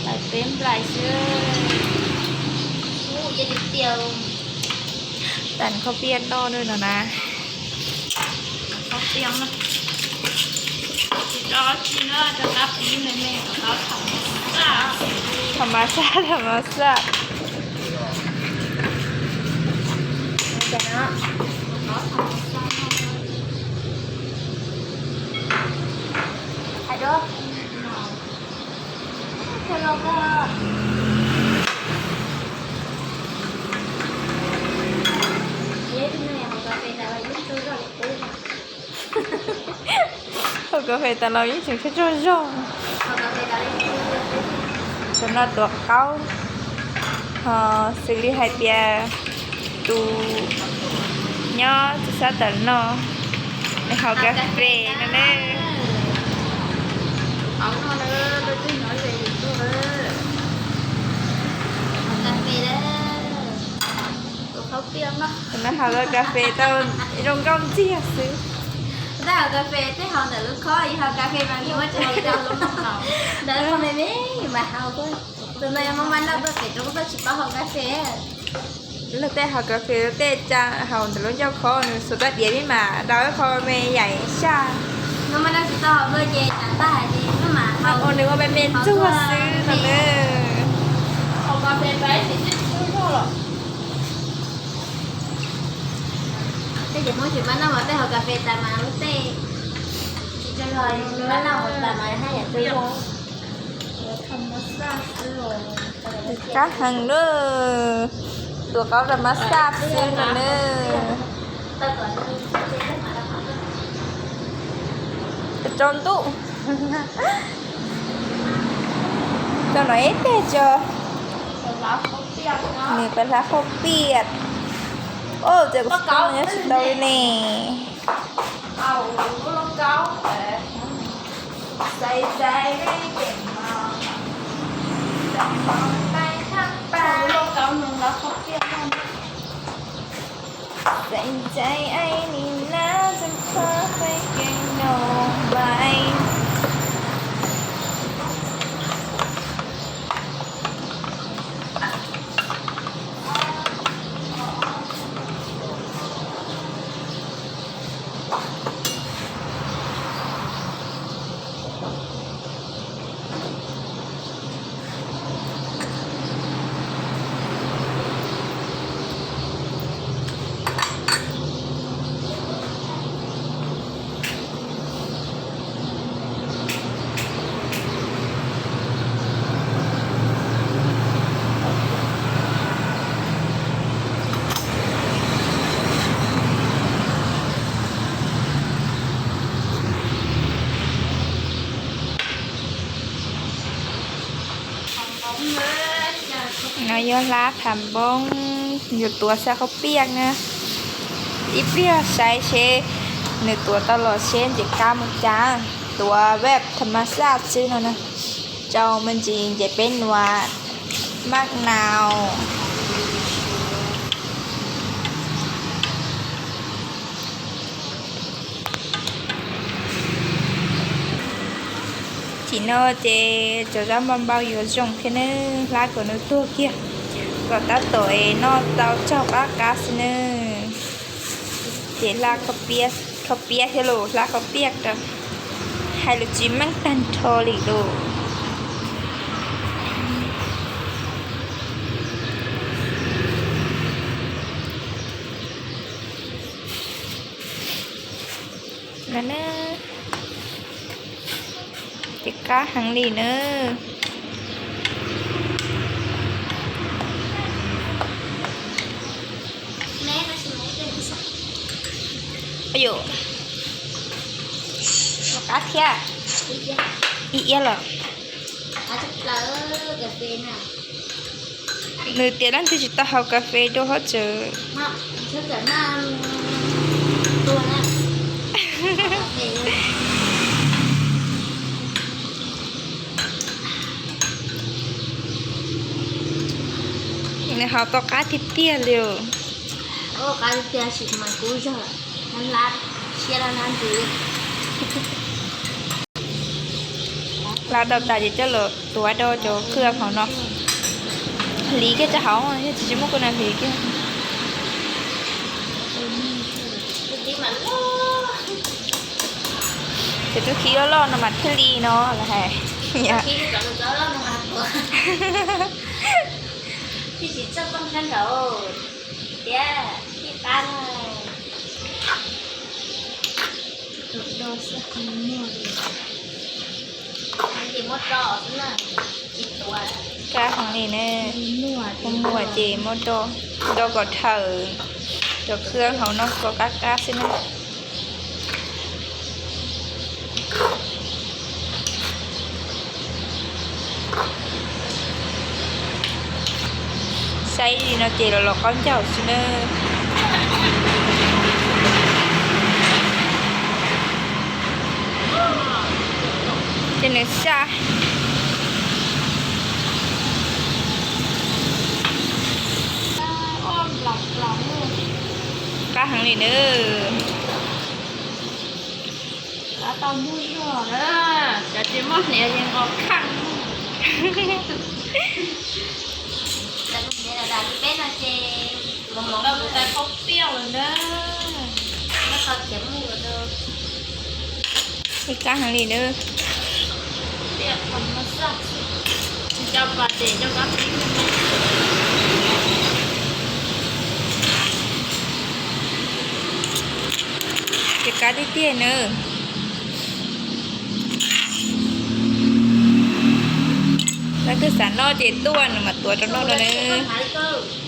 Lawv peb nplais xwb. Tam khaub piaj noj no na. Tham mas xaj, tham mas xaj. Haus kas fes tas los yeej tseem tshuav tsaug zog. Tam no tuav qaub, ho xws li hais tias tus nyob tus sab tawm no nws haus kas fes no na. Tus no haus kas fes tau zoo nkauj ntxiag xwb. Tab haus kas fes tej haus ntawm lub khob, yus haus kas fes mas yus muab tso hauv lub hau, ntawm lub khob me me yus mam haus. Tus no yog Hmoob Vaj Noj tuaj pem roob tuaj tsis paub haus kas fes. Luag tej haus kas fes luag tej tsa haus ntawm lub ncauj khob, nws xuas rab diav me mas rau ib qho me yaim saj. Ua nws ua me me ntxuag xwb no na. Tej ces Hmoob tsis paub noj mas tej haus kas fes tas mas lub tej tsis tsaug zog, lub noj tas mas haj yam tsaug zog. Qab heev na, tuav qaub tas mas xaj xwb no na. Tsaus ntuj, tsaus no ib teg tso. Nws pab hlab qhauv piaj. Oj, cas kuv xub nws nyob tsis tau li ne. No yog hlab phav npoob, yuav tuav xaj qhauv piaj na. Ib pliag saib seb nws tuav tau los seb ntxim qab mus cas. Tuav vej tham mas xaj xwb no na. Tsaus me ntsis ces peb nuav maj nau. Tim no ces cov zaj npau npau yuav zoo thiab nawb, hlab kom nws tuag kiag, kom tab tom es noj tau tsaug qab qab xwb nawb. Ces hlab khaub piab thiab los hlab khaub piaj rau, hais lus tsis meej tag nrho li lauj. Ces qab heev li nawb. Qab thiab. Ib iab los. Nws tias leej twg tsis tau haus kas fes dua hov tseem. Nws haus tau qab tiag tiag li os. Qab tiag sim mas kuv zog, hlab siab hlab ntws. Hlab tau tas ces coj los tuav rau cov khw hauv no. Hliv kiag rau hauv, yog tsis tsis muaj kua nas hliv kiag. Cov tub khib loj loj no mas thiaj li no lawm hais. Kab heev li ne. Muaj muaj ces muab do, do kom dhawm cov khw hauv no kom qab qab xwb na. Saib li no ces los los qaub ncaug xwb na. Ces nws xya. Qab heev li nawb. Tau muaj zog na, cov tsis muaj hniav ces nqos kheej. Cov hniav dav li peb no ces kuv tais phaub piaj lawm na. Ib kab heev li nawb. Ces kab tiag tiag nawb. Leej twg xav noj ces tuaj nws mam tuav rau noj rau nawb.